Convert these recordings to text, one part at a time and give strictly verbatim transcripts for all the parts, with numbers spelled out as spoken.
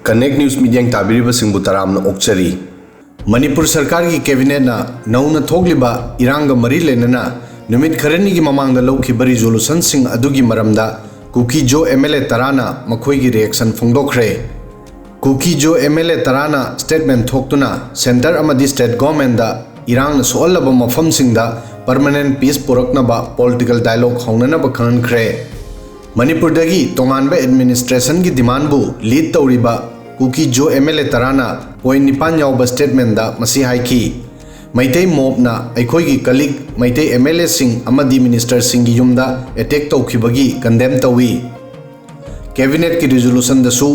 Connect News ꯃꯤꯠꯌꯦꯡ ꯇꯥꯕꯤꯔꯤꯕꯁꯤꯡꯕꯨ ꯇꯔꯥꯝꯅ ꯑꯣꯛꯆꯔꯤ꯫ ꯃꯅꯤꯄꯨꯔ ꯁꯔꯀꯥꯔꯒꯤ ꯀꯦꯕꯤꯅꯦꯠꯅ ꯅꯧꯅ ꯊꯣꯛꯂꯤꯕ ꯏꯔꯥꯡꯒ ꯃꯔꯤ ꯂꯩꯅꯅ ꯅꯨꯃꯤꯠ ꯈꯔꯅꯤꯒꯤ ꯃꯃꯥꯡꯗ ꯂꯧꯈꯤꯕ ꯔꯤꯖꯣꯂꯨꯁꯟꯁꯤꯡ ꯑꯗꯨꯒꯤ ꯃꯔꯝꯗ ꯀꯨꯀꯤꯖꯣ ꯑꯦꯝ ꯑꯦꯜ ꯑꯦ ꯇꯔꯥꯅ ꯃꯈꯣꯏꯒꯤ ꯔꯤꯑꯦꯛꯁꯟ ꯐꯣꯡꯗꯣꯛꯈ꯭ꯔꯦ꯫ ꯀꯨꯀꯤꯖꯣ ꯑꯦꯝ ꯑꯦꯜ ꯑꯦ ꯇꯔꯥꯅ ꯁ꯭ꯇꯦꯠꯃꯦꯟ ꯊꯣꯛꯇꯨꯅ ꯁꯦꯟꯇꯔ ꯑꯃꯗꯤ ꯁ꯭ꯇꯦꯠ ꯒꯣꯔꯃꯦꯟꯗ ꯏꯔꯥꯡꯅ ꯁꯣꯛꯍꯜꯂꯕ ꯃꯐꯝꯁꯤꯡꯗ ꯄꯔꯃꯅꯦꯟ ꯄꯤꯁ ꯄꯨꯔꯛꯅꯕ ꯄꯣꯂꯤꯇꯤꯀꯦꯜ ꯗꯥꯏꯂꯣꯒ ꯍꯧꯅꯅꯕ ꯈꯪꯍꯟꯈ꯭ꯔꯦ꯫ ꯃꯅꯤꯄꯨꯔꯗꯒꯤ ꯇꯣꯉꯥꯟꯕ ꯑꯦꯗꯃꯤꯅꯤꯁꯇ꯭ꯔꯦꯁꯟꯒꯤ ꯗꯤꯃꯥꯟꯕꯨ ꯂꯤꯗ ꯇꯧꯔꯤꯕ ꯀꯨꯀꯤꯖꯣ ꯑꯦꯝ ꯑꯦꯜ ꯑꯦ ꯇꯔꯥꯅ ꯄꯣꯏꯟ ꯅꯤꯄꯥꯟ ꯌꯥꯎꯕ ꯁ꯭ꯇꯦꯠꯃꯦꯟꯗ ꯃꯁꯤ ꯍꯥꯏꯈꯤ, "ꯃꯩꯇꯩ ꯃꯣꯕꯅ ꯑꯩꯈꯣꯏꯒꯤ ꯀꯂꯤꯛ ꯃꯩꯇꯩ ꯑꯦꯝ ꯑꯦꯜ ꯑꯦꯁꯤꯡ ꯑꯃꯗꯤ ꯃꯤꯅꯤꯁꯇꯔꯁꯤꯡꯒꯤ ꯌꯨꯝꯗ ꯑꯦꯇꯦꯛ ꯇꯧꯈꯤꯕꯒꯤ ꯀꯟꯗꯦꯝ ꯇꯧꯏ"꯫ ꯀꯦꯕꯤꯅꯦꯠꯀꯤ ꯔꯤꯖꯣꯂꯨꯁꯟꯗꯁꯨ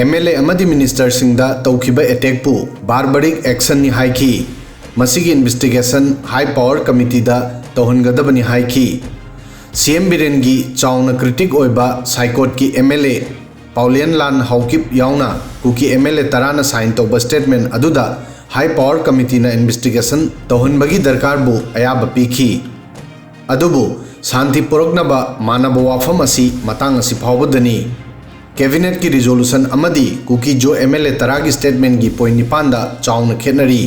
ꯑꯦꯝ ꯑꯦꯜ ꯑꯦ ꯑꯃꯗꯤ ꯃꯤꯅꯤꯁꯇꯔꯁꯤꯡꯗ ꯇꯧꯈꯤꯕ ꯑꯦꯇꯦꯛꯄꯨ ꯕꯥꯔꯕꯔꯤꯛ ꯑꯦꯛꯁꯟꯅꯤ ꯍꯥꯏꯈꯤ꯫ ꯃꯁꯤꯒꯤ ꯏꯟꯚꯦꯁꯇꯤꯒꯦꯁꯟ ꯍꯥꯏ ꯄꯥꯋꯔ ꯀꯃꯤꯇꯤꯗ ꯇꯧꯍꯟꯒꯗꯕꯅꯤ ꯍꯥꯏꯈꯤ꯫ ꯁꯤ ꯑꯦꯝ ꯕꯤꯔꯦꯟꯒꯤ ꯆꯥꯎꯅ ꯀ꯭ꯔꯤꯇꯤꯛ ꯑꯣꯏꯕ ꯁꯥꯏꯀꯣꯠꯀꯤ ꯑꯦꯝ ꯑꯦꯜ ꯑꯦ ꯄꯥꯎꯂꯦꯟ ꯂꯥꯟ ꯍꯥꯎꯀꯤꯞ ꯌꯥꯎꯅ ꯀꯨꯀꯤ ꯑꯦꯝ ꯑꯦꯜ ꯑꯦ ꯇꯔꯥꯅ ꯁꯥꯏꯟ ꯇꯧꯕ ꯁ꯭ꯇꯦꯠꯃꯦꯟ ꯑꯗꯨꯗ ꯍꯥꯏ ꯄꯥꯋꯔ ꯀꯃꯤꯇꯤꯅ ꯏꯟꯚꯦꯁꯇꯤꯒꯦꯁꯟ ꯇꯧꯍꯟꯕꯒꯤ ꯗꯔꯀꯥꯔꯕꯨ ꯑꯌꯥꯕ ꯄꯤꯈꯤ꯫ ꯑꯗꯨꯕꯨ ꯁꯥꯟꯇꯤ ꯄꯨꯔꯛꯅꯕ ꯃꯥꯟꯅꯕ ꯋꯥꯐꯝ ꯑꯁꯤ ꯃꯇꯥꯡ ꯑꯁꯤ ꯐꯥꯎꯕꯗꯅꯤ꯫ ꯀꯦꯕꯤꯅꯦꯠꯀꯤ ꯔꯤꯖꯣꯂꯨꯁꯟ ꯑꯃꯗꯤ ꯀꯨꯀꯤꯖꯣ ꯑꯦꯝ ꯑꯦꯜ ꯑꯦ ꯇꯔꯥꯒꯤ ꯁ꯭ꯇꯦꯠꯃꯦꯟꯒꯤ ꯄꯣꯏꯟ ꯅꯤꯄꯥꯟꯗ ꯆꯥꯎꯅ ꯈꯦꯠꯅꯔꯤ꯫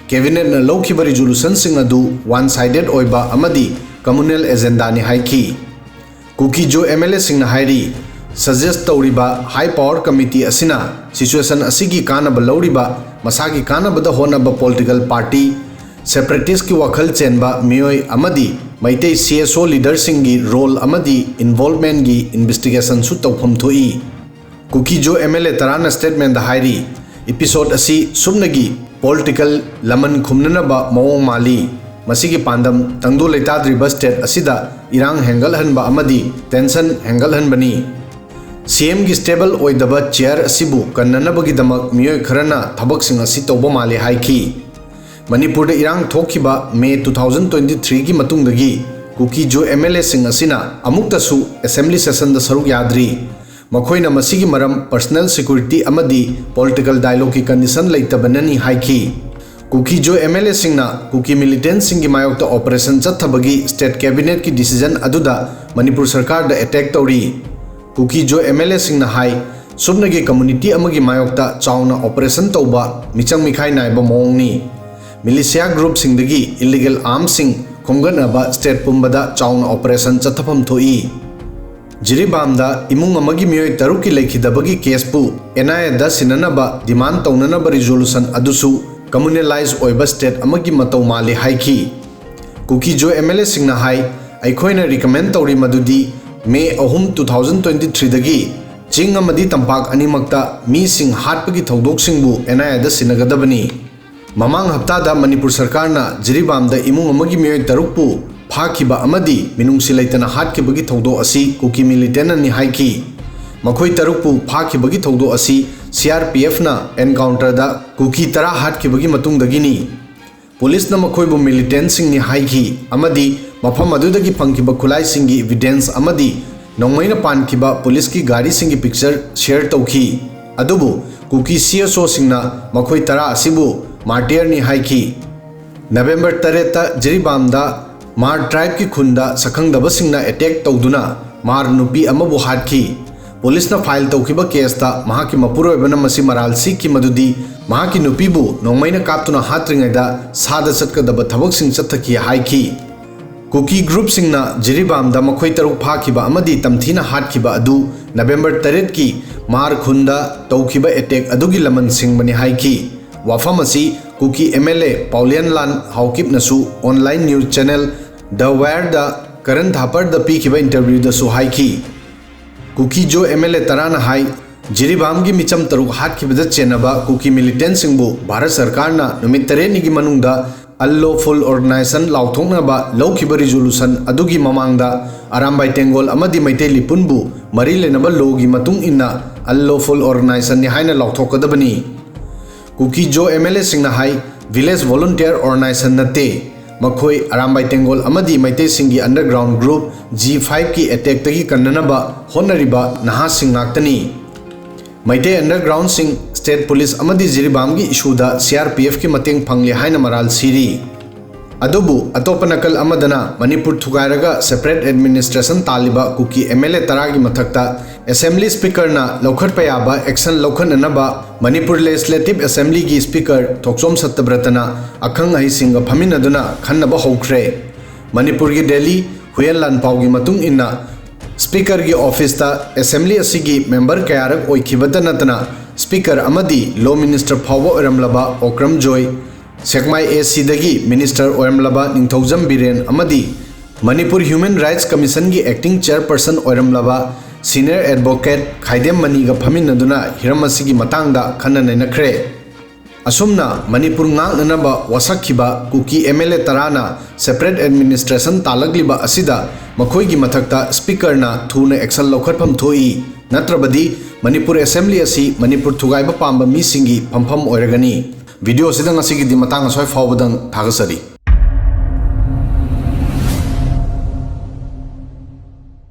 ꯀꯦꯕꯤꯅꯦꯠꯅ ꯂꯧꯈꯤꯕ ꯔꯤꯖꯣꯂꯨꯁꯟꯁꯤꯡ ꯑꯗꯨ ꯋꯥꯟ ꯁꯥꯏꯗꯦꯠ ꯑꯣꯏꯕ ꯑꯃꯗꯤ ꯀꯝꯃꯨꯅꯦꯜ ꯑꯦꯖꯦꯟꯗꯥꯅꯤ ꯍꯥꯏꯈꯤ꯫ ꯀꯨꯀꯤꯖꯣ ꯑꯦꯝ ꯑꯦꯜ ꯑꯦꯁꯤꯡꯅ ꯍꯥꯏꯔꯤ, ꯁꯖꯦꯁ ꯇꯧꯔꯤꯕ ꯍꯥꯏ ꯄꯥꯋꯔ ꯀꯃꯤꯇꯤ ꯑꯁꯤꯅ ꯁꯤꯆꯨꯋꯦꯁꯟ ꯑꯁꯤꯒꯤ ꯀꯥꯟꯅꯕ ꯂꯧꯔꯤꯕ, ꯃꯁꯥꯒꯤ ꯀꯥꯟꯅꯕꯗ ꯍꯣꯠꯅꯕ ꯄꯣꯂꯤꯇꯤꯀꯦꯜ ꯄꯥꯔꯇꯤ, ꯁꯦꯄꯔꯦꯇꯤꯁꯀꯤ ꯋꯥꯈꯜ ꯆꯦꯟꯕ ꯃꯤꯑꯣꯏ ꯑꯃꯗꯤ ꯃꯩꯇꯩ ꯁꯤ ꯑꯦꯁ ꯑꯣ ꯂꯤꯗꯔꯁꯤꯡꯒꯤ ꯔꯣꯜ ꯑꯃꯗꯤ ꯏꯟꯚꯣꯜꯕꯃꯦꯟꯒꯤ ꯏꯟꯚꯦꯁꯇꯤꯒꯦꯁꯟꯁꯨ ꯇꯧꯐꯝ ꯊꯣꯛꯏ꯫ ꯀꯨꯀꯤꯖꯣ ꯑꯦꯝ ꯑꯦꯜ ꯑꯦ ꯇꯔꯥꯅ ꯁ꯭ꯇꯦꯠꯃꯦꯟꯗ ꯍꯥꯏꯔꯤ, "ꯏꯄꯤꯁꯣꯗ ꯑꯁꯤ ꯁꯨꯞꯅꯒꯤ ꯄꯣꯂꯤꯇꯤꯀꯦꯜ ꯂꯃꯟ ꯈꯨꯝꯅꯅꯕ ꯃꯑꯣꯡ ꯃꯥꯜꯂꯤ꯫ ꯃꯁꯤꯒꯤ ꯄꯥꯟꯗꯝ ꯇꯪꯗꯨ ꯂꯩꯇꯥꯗ꯭ꯔꯤꯕ ꯁ꯭ꯇꯦꯠ ꯑꯁꯤꯗ ꯏꯔꯥꯡ ꯍꯦꯟꯒꯠꯍꯟꯕ ꯑꯃꯗꯤ ꯇꯦꯟꯁꯟ ꯍꯦꯟꯒꯠꯍꯟꯕꯅꯤ꯫ ꯁꯤ ꯑꯦꯝꯒꯤ ꯁ꯭ꯇꯦꯕꯜ ꯑꯣꯏꯗꯕ ꯆꯤꯌꯔ ꯑꯁꯤꯕꯨ ꯀꯟꯅꯅꯕꯒꯤꯗꯃꯛ ꯃꯤꯑꯣꯏ ꯈꯔꯅ ꯊꯕꯛꯁꯤꯡ ꯑꯁꯤ ꯇꯧꯕ ꯃꯥꯜꯂꯤ" ꯍꯥꯏꯈꯤ꯫ ꯃꯅꯤꯄꯨꯔꯗ ꯏꯔꯥꯡ ꯊꯣꯛꯈꯤꯕ ꯃꯦ ꯇꯨ ꯊꯥꯎꯖꯟ ꯇ꯭ꯋꯦꯟꯇꯤ ꯊ꯭ꯔꯤꯒꯤ ꯃꯇꯨꯡꯗꯒꯤ ꯀꯨꯀꯤꯖꯣ ꯑꯦꯝ ꯑꯦꯜ ꯑꯦꯁꯤꯡ ꯑꯁꯤꯅ ꯑꯃꯨꯛꯇꯁꯨ ꯑꯦꯁꯦꯝꯕ꯭ꯂꯤ ꯁꯦꯁꯟꯗ ꯁꯔꯨꯛ ꯌꯥꯗ꯭ꯔꯤ꯫ ꯃꯈꯣꯏꯅ ꯃꯁꯤꯒꯤ ꯃꯔꯝ ꯄꯔꯁꯅꯦꯜ ꯁꯦꯀ꯭ꯌꯨꯔꯤꯇꯤ ꯑꯃꯗꯤ ꯄꯣꯂꯤꯇꯤꯀꯦꯜ ꯗꯥꯏꯂꯣꯒꯀꯤ ꯀꯟꯗꯤꯁꯟ ꯂꯩꯇꯕꯅꯅꯤ ꯍꯥꯏꯈꯤ꯫ ꯀꯨꯀꯤꯖꯣ ꯑꯦꯝ ꯑꯦꯜ ꯑꯦꯁꯤꯡꯅ ꯀꯨꯀꯤ ꯃꯤꯂꯤꯇꯦꯟꯠꯁꯤꯡꯒꯤ ꯃꯥꯌꯣꯛꯇ ꯑꯣꯄꯔꯦꯁꯟ ꯆꯠꯊꯕꯒꯤ ꯁ꯭ꯇꯦꯠ ꯀꯦꯕꯤꯅꯦꯠꯀꯤ ꯗꯤꯁꯤꯖꯟ ꯑꯗꯨꯗ ꯃꯅꯤꯄꯨꯔ ꯁꯔꯀꯥꯔꯗ ꯑꯦꯇꯦꯛ ꯇꯧꯔꯤ꯫ ꯀꯨꯀꯤꯖꯣ ꯑꯦꯝ ꯑꯦꯜ ꯑꯦꯁꯤꯡꯅ ꯍꯥꯏ, ꯁꯨꯞꯅꯒꯤ ꯀꯝꯃꯨꯅꯤꯇꯤ ꯑꯃꯒꯤ ꯃꯥꯌꯣꯛꯇ ꯆꯥꯎꯅ ꯑꯣꯄꯔꯦꯁꯟ ꯇꯧꯕ ꯃꯤꯆꯪ ꯃꯤꯈꯥꯏ ꯅꯥꯏꯕ ꯃꯑꯣꯡꯅꯤ꯫ ꯃꯤꯂꯤꯁꯤꯌꯥ ꯒ꯭ꯔꯨꯞꯁꯤꯡꯗꯒꯤ ꯏꯂꯤꯒꯦꯜ ꯑꯥꯔꯝꯁꯤꯡ ꯈꯣꯝꯒꯠꯅꯕ ꯁ꯭ꯇꯦꯠ ꯄꯨꯝꯕꯗ ꯆꯥꯎꯅ ꯑꯣꯄꯔꯦꯁꯟ ꯆꯠꯊꯐꯝ ꯊꯣꯛꯏ꯫ ꯖꯤꯔꯤꯕꯥꯝꯗ ꯏꯃꯨꯡ ꯑꯃꯒꯤ ꯃꯤꯑꯣꯏ ꯇꯔꯨꯛꯀꯤ ꯂꯩꯈꯤꯗꯕꯒꯤ ꯀꯦꯁꯄꯨ ꯑꯦꯟ ꯑꯥꯏ ꯑꯦꯗ ꯁꯤꯟꯅꯅꯕ ꯗꯤꯃꯥꯟ ꯇꯧꯅꯅꯕ ꯔꯤꯖꯣꯂꯨꯁꯟ ꯑꯗꯨꯁꯨ ꯀꯝꯃꯨꯅꯦꯂꯥꯏꯖ ꯑꯣꯏꯕ ꯁ꯭ꯇꯦꯠ ꯑꯃꯒꯤ ꯃꯇꯧ ꯃꯥꯜꯂꯤ ꯍꯥꯏꯈꯤ꯫ ꯀꯨꯀꯤꯖꯣ ꯑꯦꯝ ꯑꯦꯜ ꯑꯦꯁꯤꯡꯅ ꯍꯥꯏ, ꯑꯩꯈꯣꯏꯅ ꯔꯤꯀꯃꯦꯟ ꯇꯧꯔꯤ ꯃꯗꯨꯗꯤ ꯃꯦ ꯑꯍꯨꯝ, two thousand twenty threeꯗꯒꯤ ꯆꯤꯡ ꯑꯃꯗꯤ ꯇꯝꯄꯥꯛ ꯑꯅꯤꯃꯛꯇ ꯃꯤꯁꯤꯡ ꯍꯥꯠꯄꯒꯤ ꯊꯧꯗꯣꯛꯁꯤꯡꯕꯨ ꯑꯦꯟ ꯑꯥꯏ ꯑꯦꯗ ꯁꯤꯟꯅꯒꯗꯕꯅꯤ꯫ ꯃꯃꯥꯡ ꯍꯞꯇꯥꯗ ꯃꯅꯤꯄꯨꯔ ꯁꯔꯀꯥꯔꯅ ꯖꯤꯔꯤꯕꯥꯝꯗ ꯏꯃꯨꯡ ꯑꯃꯒꯤ ꯃꯤꯑꯣꯏ ꯇꯔꯨꯛꯄꯨ ꯐꯥꯈꯤꯕ ꯑꯃꯗꯤ ꯃꯤꯅꯨꯡꯁꯤ ꯂꯩꯇꯅ ꯍꯥꯠꯈꯤꯕꯒꯤ ꯊꯧꯗꯣꯛ ꯑꯁꯤ ꯀꯨꯀꯤ ꯃꯤꯂꯤꯇꯦꯟꯅꯅꯤ ꯍꯥꯏꯈꯤ꯫ ꯃꯈꯣꯏ ꯇꯔꯨꯛꯄꯨ ꯐꯥꯈꯤꯕꯒꯤ ꯊꯧꯗꯣꯛ ꯑꯁꯤ ꯁꯤ ꯑꯥꯔ ꯄꯤ ꯑꯦꯐꯅ ꯑꯦꯟꯀꯥꯎꯟꯇꯔꯗ ꯀꯨꯀꯤ ꯇꯔꯥ ꯍꯥꯠꯈꯤꯕꯒꯤ ꯃꯇꯨꯡꯗꯒꯤꯅꯤ꯫ ꯄꯨꯂꯤꯁꯅ ꯃꯈꯣꯏꯕꯨ ꯃꯤꯂꯤꯇꯦꯟꯁꯤꯡꯅꯤ ꯍꯥꯏꯈꯤ ꯑꯃꯗꯤ ꯃꯐꯝ ꯑꯗꯨꯗꯒꯤ ꯐꯪꯈꯤꯕ ꯈꯨꯠꯂꯥꯏꯁꯤꯡꯒꯤ ꯏꯚꯤꯗꯦꯟꯁ ꯑꯃꯗꯤ ꯅꯣꯡꯃꯩꯅ ꯄꯥꯟꯈꯤꯕ ꯄꯨꯂꯤꯁꯀꯤ ꯒꯥꯔꯤꯁꯤꯡꯒꯤ ꯄꯤꯛꯆꯔ ꯁꯦꯌꯔ ꯇꯧꯈꯤ꯫ ꯑꯗꯨꯕꯨ ꯀꯨꯀꯤ ꯁꯤ ꯑꯦꯁ ꯑꯣꯁꯤꯡꯅ ꯃꯈꯣꯏ ꯇꯔꯥ ꯑꯁꯤꯕꯨ ꯃꯥꯔꯇꯤꯌꯔꯅꯤ ꯍꯥꯏꯈꯤ꯫ ꯅꯕꯦꯝꯕꯔ ꯇꯔꯦꯠꯇ ꯖꯤꯔꯤꯕꯥꯝꯗ ꯃꯥꯔ ꯇ꯭ꯔꯥꯏꯕꯀꯤ ꯈꯨꯟꯗ ꯁꯛꯈꯪꯗꯕꯁꯤꯡꯅ ꯑꯦꯇꯦꯛ ꯇꯧꯗꯨꯅ ꯃꯥꯔ ꯅꯨꯄꯤ ꯑꯃꯕꯨ ꯍꯥꯠꯈꯤ꯫ ꯄꯨꯂꯤꯁꯅ ꯐꯥꯏꯜ ꯇꯧꯈꯤꯕ ꯀꯦꯁꯇ ꯃꯍꯥꯛꯀꯤ ꯃꯄꯨꯔꯣꯏꯕꯅ ꯃꯁꯤ ꯃꯔꯥꯜ ꯁꯤꯈꯤ ꯃꯗꯨꯗꯤ ꯃꯍꯥꯛꯀꯤ ꯅꯨꯄꯤꯕꯨ ꯅꯣꯡꯃꯩꯅ ꯀꯥꯞꯇꯨꯅ ꯍꯥꯠꯇ꯭ꯔꯤꯉꯩꯗ ꯁꯥꯗ ꯆꯠꯀꯗꯕ ꯊꯕꯛꯁꯤꯡ ꯆꯠꯊꯈꯤ ꯍꯥꯏꯈꯤ꯫ ꯀꯨꯀꯤ ꯒ꯭ꯔꯨꯞꯁꯤꯡꯅ ꯖꯤꯔꯤꯕꯥꯝꯗ ꯃꯈꯣꯏ ꯇꯔꯨꯛ ꯐꯥꯈꯤꯕ ꯑꯃꯗꯤ ꯇꯝꯊꯤꯅ ꯍꯥꯠꯈꯤꯕ ꯑꯗꯨ ꯅꯕꯦꯝꯕꯔ ꯇꯔꯦꯠꯀꯤ ꯃꯥꯔ ꯈꯨꯟꯗ ꯇꯧꯈꯤꯕ ꯑꯦꯇꯦꯛ ꯑꯗꯨꯒꯤ ꯂꯃꯟ ꯁꯤꯡꯕꯅꯤ ꯍꯥꯏꯈꯤ꯫ ꯋꯥꯐꯝ ꯑꯁꯤ Kuki M L A Paolienlal ꯍꯥꯎꯀꯤꯞꯅꯁꯨ ꯑꯣꯟꯂꯥꯏꯟ ꯅ꯭ꯌꯨꯁ ꯆꯦꯅꯦꯜ ꯗ ꯋꯥꯌꯔꯗ ꯀꯔꯟ ꯊꯥꯄꯔꯗ ꯄꯤꯈꯤꯕ ꯏꯟꯇꯔꯚ꯭ꯌꯨꯗꯁꯨ ꯍꯥꯏꯈꯤ꯫ ꯀꯨꯀꯤꯖꯣ ꯑꯦꯝ ꯑꯦꯜ ꯑꯦ ꯇꯔꯥꯅ ꯍꯥꯏ, ꯖꯤꯔꯤꯕꯥꯝꯒꯤ ꯃꯤꯆꯝ ꯇꯔꯨꯛ ꯍꯥꯠꯈꯤꯕꯗ ꯆꯦꯟꯅꯕ ꯀꯨꯀꯤ ꯃꯤꯂꯤꯇꯦꯟꯁꯤꯡꯕꯨ ꯚꯥꯔꯠ ꯁꯔꯀꯥꯔꯅ ꯅꯨꯃꯤꯠ ꯇꯔꯦꯠꯅꯤꯒꯤ ꯃꯅꯨꯡꯗ ꯑꯟꯂꯣꯐꯨꯜ ꯑꯣꯔꯒꯅꯥꯏꯖꯦꯁꯟ ꯂꯥꯎꯊꯣꯛꯅꯕ ꯂꯧꯈꯤꯕ ꯔꯤꯖꯣꯂꯨꯁꯟ ꯑꯗꯨꯒꯤ ꯃꯃꯥꯡꯗ ꯑꯔꯥꯝꯕꯥꯏ ꯇꯦꯡꯒꯣꯜ ꯑꯃꯗꯤ ꯃꯩꯇꯩ ꯂꯤꯄꯨꯟꯕꯨ ꯃꯔꯤ ꯂꯩꯅꯕ ꯂꯣꯒꯤ ꯃꯇꯨꯡ ꯏꯟꯅ ꯑꯟꯂꯣꯐꯨꯜ ꯑꯣꯔꯒꯅꯥꯏꯖꯦꯁꯟꯅꯤ ꯍꯥꯏꯅ ꯂꯥꯎꯊꯣꯛꯀꯗꯕꯅꯤ꯫ ꯀꯨꯀꯤꯖꯣ ꯑꯦꯝ ꯑꯦꯜ ꯑꯦꯁꯤꯡꯅ ꯍꯥꯏ, ꯚꯤꯂꯦꯖ ꯚꯣꯂꯨꯟꯇꯤꯌꯔ ꯑꯣꯔꯒꯅꯥꯏꯖꯦꯁꯟ ꯅꯠꯇꯦ꯫ ꯃꯈꯣꯏ ꯑꯔꯥꯝꯕꯥꯏ ꯇꯦꯡꯒꯣꯜ ꯑꯃꯗꯤ ꯃꯩꯇꯩꯁꯤꯡꯒꯤ ꯑꯟꯗꯔꯒ꯭ꯔꯥꯎꯟ ꯒ꯭ꯔꯨꯞ ꯖꯤ ꯐꯥꯏꯚꯀꯤ ꯑꯦꯇꯦꯛꯇꯒꯤ ꯀꯟꯅꯅꯕ ꯍꯣꯠꯅꯔꯤꯕ ꯅꯍꯥꯁꯤꯡ ꯉꯥꯛꯇꯅꯤ꯫ ꯃꯩꯇꯩ ꯑꯟꯗꯔꯒ꯭ꯔꯥꯎꯟꯁꯤꯡ, ꯁ꯭ꯇꯦꯠ ꯄꯨꯂꯤꯁ ꯑꯃꯗꯤ ꯖꯤꯔꯤꯕꯥꯝꯒꯤ ꯏꯁꯨꯗ ꯁꯤ ꯑꯥꯔ ꯄꯤ ꯑꯦꯐꯀꯤ ꯃꯇꯦꯡ ꯐꯪꯂꯦ ꯍꯥꯏꯅ ꯃꯔꯥꯜ ꯁꯤꯔꯤ꯫ ꯑꯗꯨꯕꯨ ꯑꯇꯣꯞꯄ ꯅꯥꯀꯜ ꯑꯃꯗꯅ ꯃꯅꯤꯄꯨꯔ ꯊꯨꯒꯥꯏꯔꯒ separate administration ꯇꯥꯜꯂꯤꯕ ꯀꯨꯀꯤ MLA ꯇꯔꯥꯒꯤ ꯃꯊꯛꯇ Assembly Speakerꯅ ꯂꯧꯈꯠꯄ ꯌꯥꯕ action ꯂꯧꯈꯠꯅꯅꯕ ꯃꯅꯤꯄꯨꯔ Legislative Assemblyꯒꯤ Speaker ꯊꯣꯛꯆꯣꯝ ꯁꯠꯇꯕ꯭ꯔꯇꯅ ꯑꯈꯪ ꯑꯍꯩꯁꯤꯡꯒ ꯐꯝꯃꯤꯟꯅꯗꯨꯅ ꯈꯟꯅꯕ ꯍꯧꯈ꯭ꯔꯦ꯫ ꯃꯅꯤꯄꯨꯔꯒꯤ Daily ꯍꯨꯌꯦꯟ ꯂꯥꯟꯄꯥꯎꯒꯤ ꯃꯇꯨꯡ ꯏꯟꯅ, Speakerꯒꯤ officeꯇ Assembly ꯑꯁꯤꯒꯤ member ꯀꯌꯥꯔꯛ ꯑꯣꯏꯈꯤꯕꯇ ꯅꯠꯇꯅ Speaker ꯑꯃꯗꯤ Law Minister ꯐꯥꯎꯕ ꯑꯣꯏꯔꯝꯂꯕ ꯑꯣꯀ꯭ꯔꯝ ꯖꯣꯏ, ꯁꯦꯛꯃꯥꯏ ACꯗꯒꯤ minister ꯑꯣꯏꯔꯝꯂꯕ ꯅꯤꯡꯊꯧꯖꯝ ꯕꯤꯔꯦꯟ ꯑꯃꯗꯤ Manipur Human Rights Commissionꯒꯤ acting chairperson ꯑꯣꯏꯔꯝꯂꯕ senior advocate ꯈꯥꯏꯗꯦꯝ ꯃꯅꯤꯒ ꯐꯝꯃꯤꯟꯅꯗꯨꯅ ꯍꯤꯔꯝ ꯑꯁꯤꯒꯤ ꯃꯇꯥꯡꯗ ꯈꯟꯅ ꯅꯩꯅꯈ꯭ꯔꯦ꯫ ꯑꯁꯨꯝꯅ ꯃꯅꯤꯄꯨꯔ ꯉꯥꯛꯅꯅꯕ ꯋꯥꯁꯛꯈꯤꯕ ꯀꯨꯀꯤ MLA ꯇꯔꯥꯅ separate administration ꯇꯥꯜꯂꯛꯂꯤꯕ ꯑꯁꯤꯗ ꯃꯈꯣꯏꯒꯤ ꯃꯊꯛꯇ Speakerꯅ ꯊꯨꯅ action ꯂꯧꯈꯠꯐꯝ ꯊꯣꯛꯏ, ꯅꯠꯇ꯭ꯔꯕꯗꯤ ꯃꯅꯤꯄꯨꯔ Assembly ꯑꯁꯤ ꯃꯅꯤꯄꯨꯔ ꯊꯨꯒꯥꯏꯕ ꯄꯥꯝꯕ ꯃꯤꯁꯤꯡꯒꯤ ꯐꯝꯐꯝ ꯑꯣꯏꯔꯒꯅꯤ꯫ Video ꯑꯁꯤꯗ ꯉꯁꯤꯒꯤꯗꯤ ꯃꯇꯥꯡ ꯑꯁ꯭ꯋꯥꯏ ꯐꯥꯎꯕꯗꯪ꯫ ꯊꯥꯒꯠꯆꯔꯤ꯫